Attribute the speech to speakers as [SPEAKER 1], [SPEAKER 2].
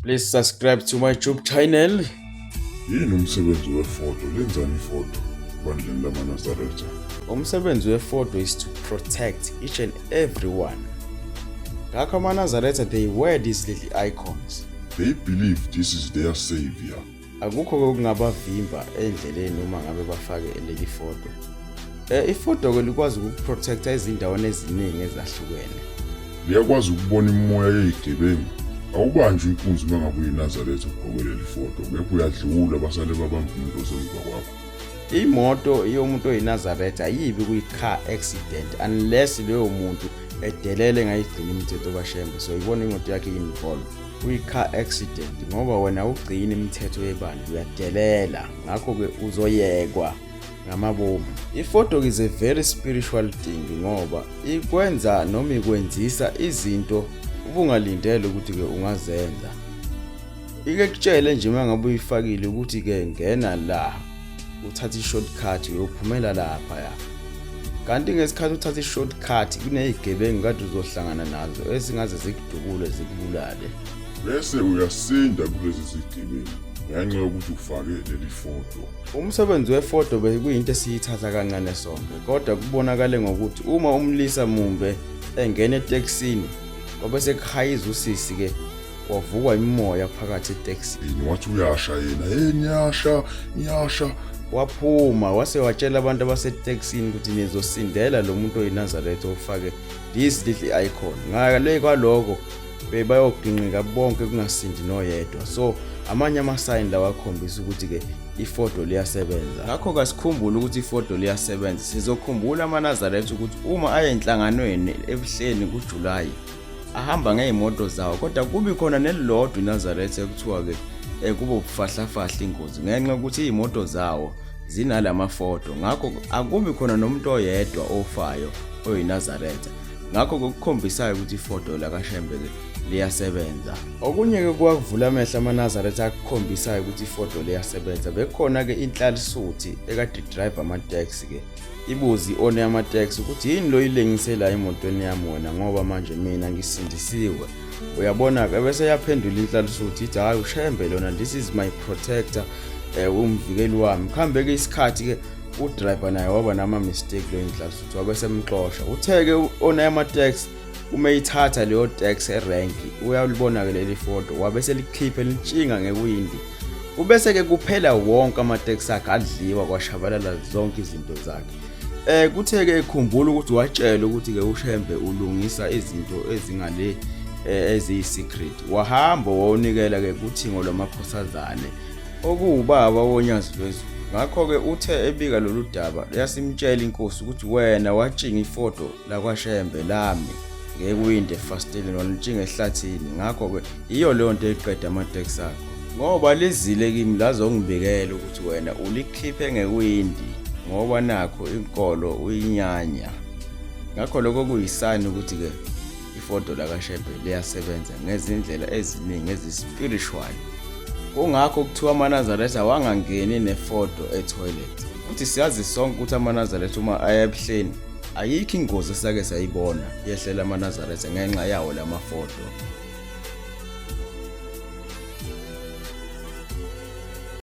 [SPEAKER 1] Please subscribe to my YouTube channel.
[SPEAKER 2] Yini umsebenzi wefoto? Lenzani ifoto ebandleni lamaNazaretha?
[SPEAKER 1] Umsebenzi wefoto is to protect each and everyone. Ngakho amaNazaretha, they wear these little icons.
[SPEAKER 2] They believe this is their savior.
[SPEAKER 1] Akukho okungabavimba endleleni uma ngabe bafake leli foto. Ifoto ke likwazi ukuprotecta ezindaweni eziningi ezahlukene.
[SPEAKER 2] Liyakwazi ukubona imimoya yezigebengu. Awubanjwa inkunzi uma ngabe uyiNazaretha ugqoke leli foto, kepha uyadlula basale babamba umuntu osemva kwakho.
[SPEAKER 1] Imoto yomuntu oyiNazaretha ayibi kwi-car accident unless leyo muntu edelele ngayigcina imithetho kaShembe. So ibona imoto yakhe involved kwi-car accident ngoba wena ugcina imithetho yebandla, uyadelela, ngakho-ke uzoyekwa ngamabomu. Ifoto is a very spiritual thing ngoba ikwenza noma ikwenzisa izinto ubungalindele ukuthi-ke ungazenza. Ike kutshele nje uma ngabe uyifakile ukuthi-ke ngena la uthathe i-shortcut uyophumela laphaya, kanti ngesikhathi uthatha i-shortcut kunezigebengu kade uzohlangana nazo ezingaze zikudubule zikubulale.
[SPEAKER 2] Bese uyasinda kulezi zigebengu ngenxa yokuthi ufake leli foto.
[SPEAKER 1] Umsebenzi wefoto bekuyinto esiyithatha kancane sonke, kodwa kubonakale ngokuthi uma umlisa mumbe engena etekisini kwabe sekuhayiza usisi-ke, wavukwa imimoya phakathi etekisini.
[SPEAKER 2] Wathi uyasha yena, hey, ngiyasha, ngiyasha.
[SPEAKER 1] Waphuma wase watshela abantu abasetekisini ukuthi nizosindela lo muntu oyiNazaretha ofake this little icon. Ngale kwaloko bebayoginqika bonke kungasindi noyedwa. So amanye amasayini lawa akhombisa ukuthi-ke ifoto liyasebenza. Ngakho kasikhumbule ukuthi ifoto liyasebenza. Sizokhumbula amaNazaretha ukuthi uma aye enhlanganweni ebuhleni kuJulayi ahamba ngey'moto zawo, kodwa kubi khona nelilodwa iNazaretha ekuthiwa-ke kube ubufahlafahla ingozi ngenxa yokuthi iy'moto zawo zinalamafoto. Ngakho akubi khona nomuntu oyedwa ofayo oyiNazaretha. Ngakho kukhombisayo ukuthi ifoto lakaShembe-ke liyasebenza. Okunye-ke kwakuvula amehlo amaNazaretha akukhombisayo ukuthi ifoto liyasebenza, bekukhona-ke inhlalisuthi ekade idrive amateksi-ke ibuze i-owner yamateksi ukuthi yini lo yilengise la emotweni yami wena, ngoba manje mina ngisindisiwe, uyabona-ke. Bese yaphendula inhlalisuthi ithi hhayi, uShembe lona, this is my protector, umvikeli wami. Kuhambe-ke isikhathi-ke udriver naye waba nama-mistake lo inhlalisuthi, wabe semxosha. Uthe-ke u-owner yamateksi uma eyithatha leyo taxi erenki uyalibona-ke leli foto, wabe selikhiphe litshinga ngewindi. Kubese-ke kuphela wonke amateksi akhe adliwa, kwashabalala zonke izinto zakhe. Kuthe-ke ekhumbula ukuthi watshela ukuthi-ke uShembe ulungisa izinto ezingale eziyi-secret, wahamba wawunikela-ke kuthingo lwamakhosazane okuwubaba woNyazi Lwezulu. Ngakho-ke uthe ebika lolu daba yasimtshela inkosi ukuthi wena watshinga ifoto lakwaShembe lami ngewindi efasiteleni, walitshinga ehlathini, ngakho-ke iyo leyo nto eqeda amateksi akho, ngoba lizile kimi lazongibikela ukuthi wena ulikhiphe ngewindi ngoba nakho inkolo uyinyanya. Ngakho lokho kuyisani ukuthi-ke ifoto lakaShembe liyasebenza ngezindlela eziningi ezi-spiritual. Kungakho kuthiwa amaNazaretha wangangeni nefoto etoilet. Futhi siyazi sonke ukuthi amaNazaretha uma aya ebuhleni ayikho ingozi esake sayibona yehlela amaNazaretha ngenxa yawo lamafoto.